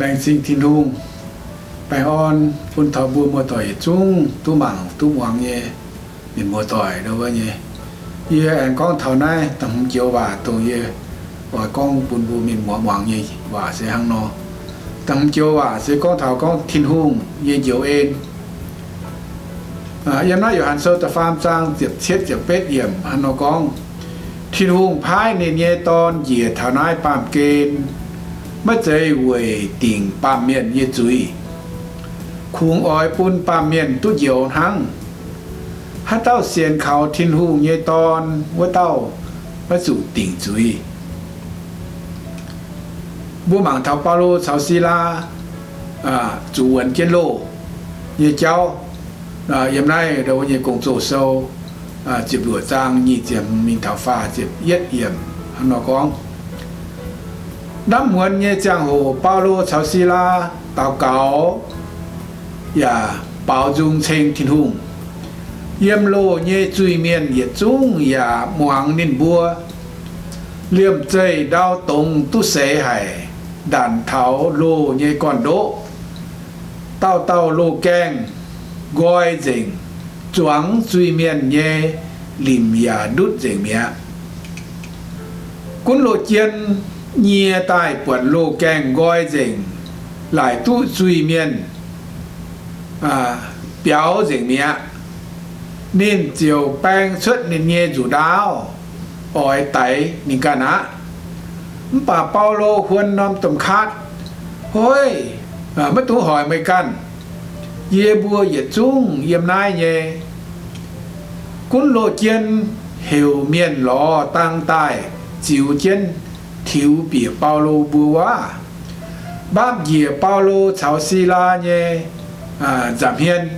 Laengz zingh Tin-Hungh baengh orn bun taux mbuo muoz-doic yietc zungv duqv mangc duqv muangx nyei mienh muoz-doic nyei. Yie aengx gorngv taux naaiv da'hmz joux waac dongh yie oix gorngv bun mbuo mienh muoz muangx nyei waac se hnangv nor. Da'hmz joux waac se gorngv taux gorngv Tin-Hungh nyei njoux en. Yiem naaiv Yo^han Sou da'faam zaang ziepc cietv ziepc betv yiemc hnangv nor gorngv, Tin-Hungh paaiv ninh nyei Dorn njiec taux naaiv baamh gen, maiv zeiz weic dingc baamh mienh nyei zuiz, kungx oix bun baamh mienh duqv njoux hnangv. Haaix dauh sienx kaux Tin-Hungh nyei Dorn, wuov dauh maiv zuqc dingc zuiz. Mbuo mangc taux Baulo caux Silaa zuqc wuonx jienv loh nyei jauv. Yiem naaiv nyei Gong-Zoh Sou ziepc luoqc zaang nyic ziepc mingh taux faah ziepc yietv yiemc hnangv nor gorngv, Ndamv muonz nyei ziangh hoc Baulo caux Silaa daux gaux yaac baaux nzung ceng Tin-Hungh. Yiem loh nyei zuiz-mienh yietc zungv yaac muangx ninh mbuo. Liemh zeih ndau dongz duqv seix haic, ndanc taux loh nyei gorn-ndoqv. Dauh dauh loh gaengh nqoi nzengc, zuangx zuiz-mienh nyei limc yaac ndutv nzengc mi'aqv. Gunv loh jien nyie daaih buatc loh gaengh nqoi nzengc, laaic duqv zuiz-mienh biaux nzengc mi'aqv. Ninh ziouc baeng cuotv ninh nyei nzuqc ndaauv, oix daix ninh ganh aqv. Mv baac Baulo huon norm domh kaatv, Hoiv, maiv dungx hoic meih ganh. Yie mbuo yietc zungv yiem naaiv nyei. Gunv loh jien heuc mienh lorz dang daaih ziux jienv tiux bieqc Baulo mbuo wuov, mbaapv njiec Baulo caux Silaa nyei nza'hmien,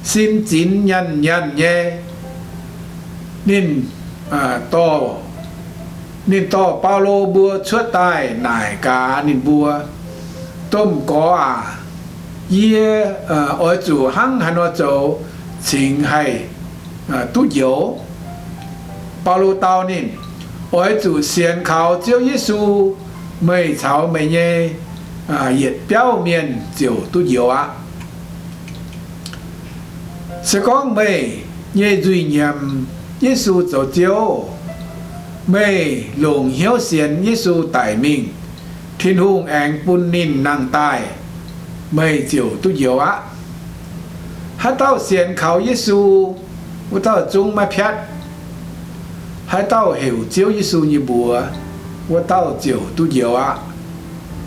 sin zinx nyanh nyanh nyei. Ninh dorh, ninh dorh Baulo mbuo cuotv daaih naaic gaax ninh mbuo, Domh gorx aac, yie oix zuqc hnangv haaix nor zoux cingx haih duqv njoux? Baulo dau ninh, Oix zuqc sienx kaux Ziouv Yesu, meih caux meih nyei yietc biauv mienh ziouc duqv njoux aqv. Se gorngv meih nyei nzuih nyiemc Yesu zoux Ziouv, meih longc hnyouv sienx Yesu daic mingh, Tin-Hungh aengx bun ninh nangh daaih, meih ziouc duqv njoux aqv. Haaix dauh sienx kaux Yesu, wuov dauh zungv maiv piatv. Haaix dauh heuc Ziouv Yesu nyei mbuox, wuov dauh ziouc duqv njoux aqv.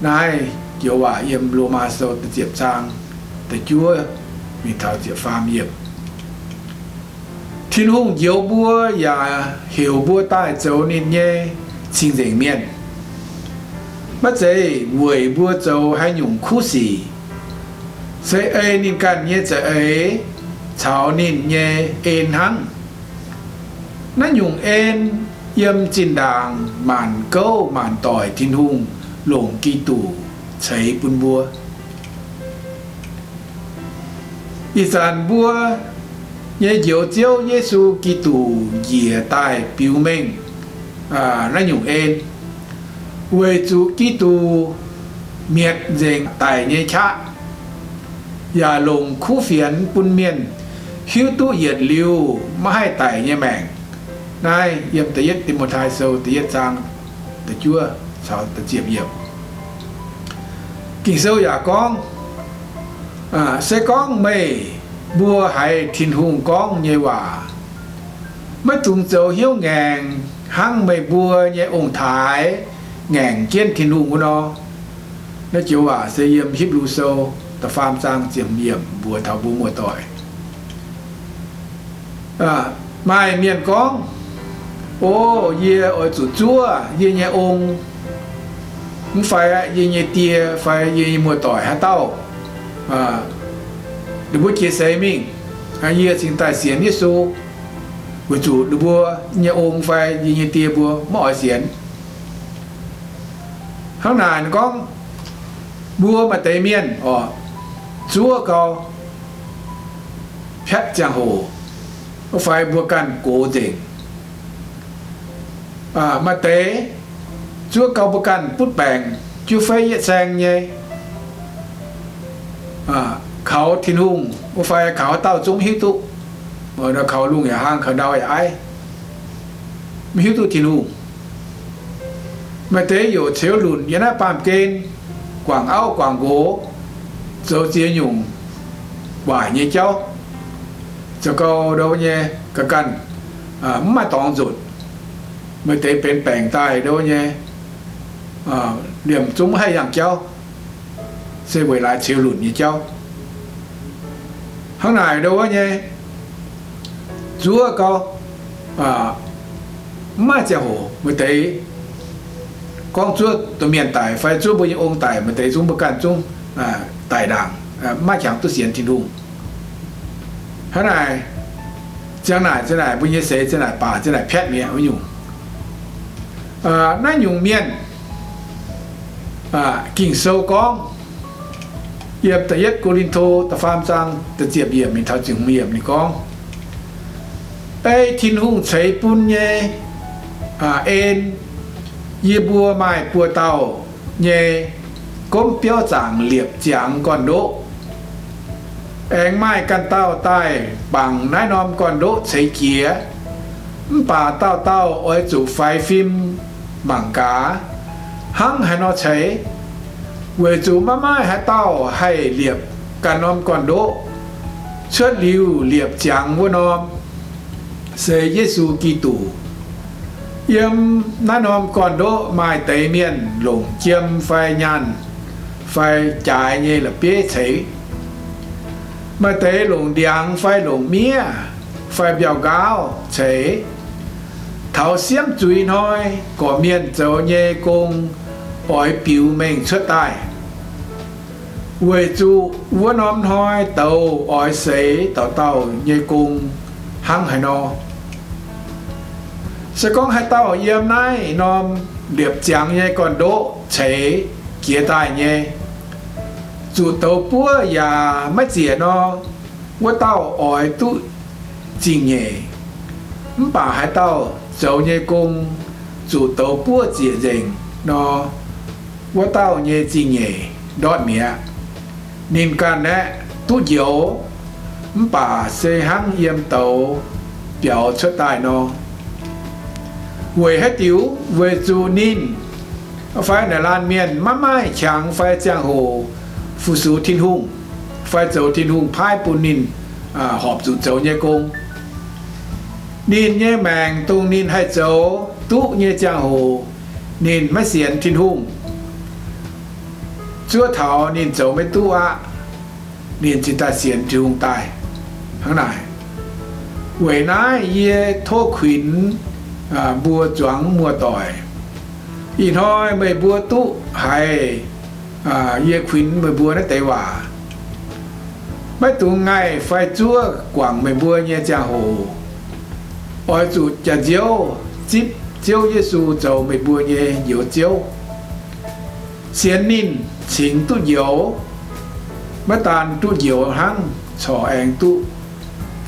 Naaiv joux waac yiem Lomaa Sou da'ziepc zaang da'juov mingh taux ziepc faam yiemc. Tin-Hungh njoux mbuo yaac heuc mbuo daaih zoux ninh nyei cing-nzengc mienh. Maiv zeiz weic mbuo zoux haaix nyungc kuv sic, se ei ninh ganh nyei za'eix caux ninh nyei en hnangv. Naaiv nyungc en yiem zinh ndaangc maanc gouv maanc doic Tin-Hungh longc Giduc ceix bun mbuo. Ih zanc mbuo nyei Njoux Ziouv Yesu Giduc njiec daaih biux mengh naaiv nyungc en, weic zuqc Giduc mietc nzengc daic nyei qaqv, yaac longc kuv fienx bun mienh hiuv duqv yietc liuz maiv haih daic nyei maengc. Naaiv yiem Da'yietv Ti^mo^tai Sou da'yietv zaang da'juov caux da'ziepc yiemc. Ging-Sou yaac gorngv, Se gorngv meih mbuo haiz Tin-Hungh gorngv nyei waac, maiv dungx zoux hnyouv ngaengc hnangv meih mbuo nyei ong-taaix ngaengc jienv Tin-Hungh wuov nor. Naaiv joux waac se yiem Hipv^lu Sou da'faam zaang ziepc yiemc mbuox taux mbuo muoz-doic. Maaih mienh gorngv, O, yie oix zuqc zuov yie nyei ong, mv fai yie nyei die fai yie nyei muoz-doic haaix dauh, ninh mbuo jiex seix mingh, yie cingx daaih sienx Yesu, weic zuqc ninh mbuo nyei ong fai yie nyei die mbuo maiv oix sienx. Hnangv naaic gorngv, mbuo maaih deix mienh oc, zuov gau, piatv ziangh hoc, fai mbuo ganh gox nzengc. Maaih deix zuov gau mbuo ganh butv baengc, jiu fei yietc saeng nyei. kaux Tin-Hungh wuov fai kaux haaix dauh zungv mv hiuv duqv. Kaux lungh yaac hlang, kaux ndau yaac aiv, mv hiuv duqv Tin-Hungh. Maaih deix youc ceux lunc yiem naaiv baamh gen, guangc auv guangc nqox, zoux ziex nyungc waaic nyei jauv, zoux gau ndo nyei, ga'ganh mv maaih dorngx nzunc. Maaih deix benx baengc daaih ndo nyei, liemh zungv mv haih yangh jauv, se weic laaix ceux lunc nyei jauv. Hnangv naaic ndo wuov nyei, zuov gau, mv maaih ziangh hoc. Maaih deix gorngv zuov domh mienh daic fai zuov mbuo nyei ong daic, maaih deix zungv mbuo ganh zungv daic ndaangc, mv maaih qangx duqv sienx Tin-Hungh. Hnangv naaic, ziang naaic, ziang naaic mbuo nyei seix ziang naaic baac ziang naaic piatv mi'aqv wuov nyungc. Naaiv nyungc mienh, Ging-Sou gorngv, yiem da'yietv Ko^lin^to da'faam zaang da'ziepc yiemc mingh taux ziepc hmz yiemc ninh gorngv, ei Tin-Hungh ceix bun nyei en, yie mbuo maaih buo dauh nyei gomv biauv zaangc liepc ziangx gorn-ndoqv. Aengx maaih ganh dauh daaih bangc naaiv norm gorn-ndoqv ceix jiez. Mv baac dauh dauh oix zuqc faix fim mangc gaax, hnangv haaix nor ceix, weic zuqc maiv maaih haaix dauh haih liepc ganh norm gorn-ndoqv. Cuotv liuz liepc ziangx wuov norm se Yesu Giduc. Yiem naaiv norm gorn-ndoqv maaih deix mienh longc jiem fai nyaanh fai jaaix nyei la'bieiv ceix. Maaih deix longc ndiangx fai longc miev fai mbiauh nqaauv ceix. Taux siemv zuiz hnoi, gorqv-mienh zoux nyei gong oix biux mengh cuotv daaih, weic zuqc wuov norm hnoi douz oix seix dauh dauh nyei gong hnangv haaix nor. Se gorngv haaix dauh yiem naaiv norm liepc ziangx nyei gorn-ndoqv ceix jiez daaih nyei, zuqc douz buov yaac maiv ziec nor, wuov dauh oix duqv zingh nyeic. Mv baac haaix dauh zoux nyei gong zuqc douz buov ziec nzengc nor, wuov dauh nyei zingh nyeic ndortv mi'aqv. Ninh ganh aeqv, duqv njoux, mv baac se hnangv yiem douz biaux cuotv daaih nor. Weic haaix diuc? Weic zuqc ninh fai naaic laanh mienh maiv maaih qangx fai ziangh hoc fu-sux Tin-Hungh fai zoux Tin-Hungh paaiv bun ninh horpc zuqc zoux nyei gong. Ninh nyei maengc dongh ninh haih zoux duqv nyei ziangh hoc, ninh maiv sienx Tin-Hungh. Zuov taux ninh zoux maiv duqv aqv, ninh cingx daaih sienx Tin-Hungh daaih. Hnangv naaic, weic naaiv yie tov kuinx mbuo zuangx muoz-doic, ih hnoi meih mbuo duqv haiz yie kuinx meih mbuo naaiv deix waac, maiv dungx ngaih fai zuov guangc meih mbuo nyei ziangh hoc. Oix zuqc jaax-nziouv zipv Ziouv Yesu zoux meih mbuo nyei Njoux Ziouv. Sienx ninh cingx duqv njoux, maiv daan duqv njoux hnangv, corc aengx duqv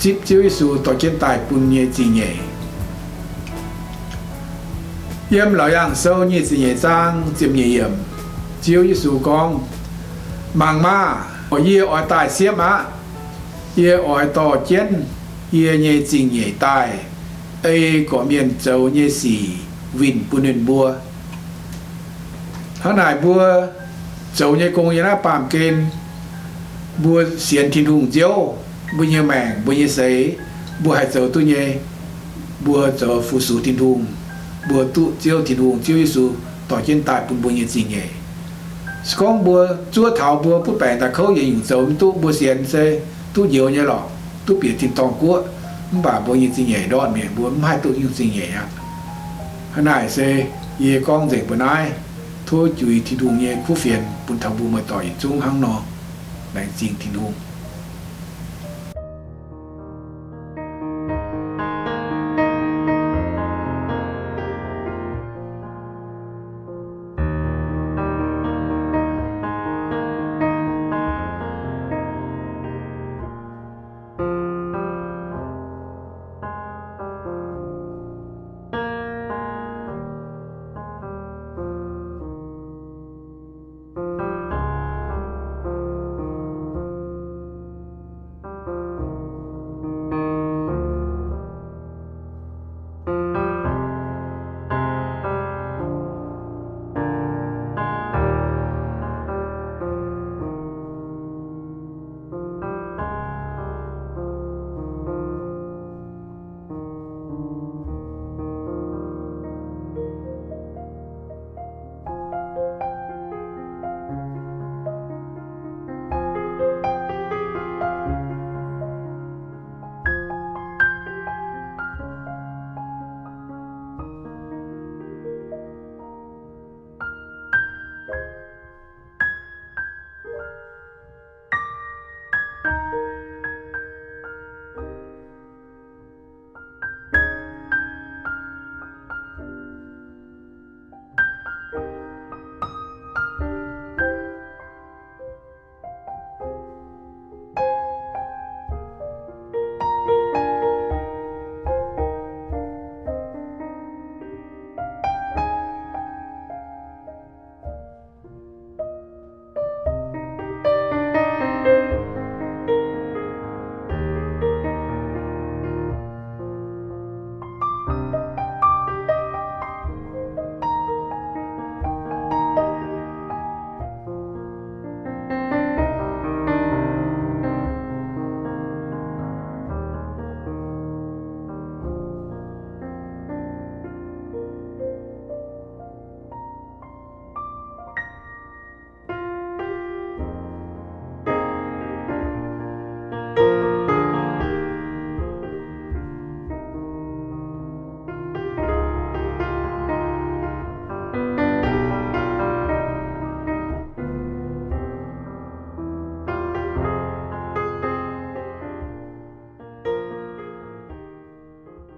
zipv Ziouv Yesu dorh jienv daaih bun nyei zingh nyeic. Yiem Laauc Yaangh Sou nyic ziepc nyeic zaang ziepc nyeic yiemc, Ziouv Yesu gorngv, Mangc maah! Yie oix daaih siepv aqv. Yie oix dorh jienv yie nyei zingh nyeic daaih ei gorqv-mienh zoux nyei sic winh bun ninh mbuo. Hnangv naaic mbuo zoux nyei gong yiem naaiv baamh gen, mbuo sienx Tin-Hungh Ziouv, mbuo nyei maengc, mbuo nyei seix, mbuo haih zoux duqv nyei, mbuo zoux fu-sux Tin-Hungh, mbuo duqv Ziouv Tin-Hungh, Ziouv Yesu dorh jienv daaih bun mbuo nyei zingh nyeic. Se gorngv mbuo zuov taux mbuo butv baengc daaih kouv yietc nyungc zoux mv duqv, mbuo sienx se duqv njoux nyei lorqc, duqv bieqc tin-dorngh guoqv, mv baac mbuo nyei zingh nyeic ndortv mi'aqv, mbuo mv haih duqv nyungc zingh nyeic aqv. Hnangv naaic se yie gorngv nzengc mbuo naaiv, tov juix Tin-Hungh nyei kuv fienx bun taux mbuo muoz-doic yietc zungv hnangv nor. Laengz zingh Tin-Hungh.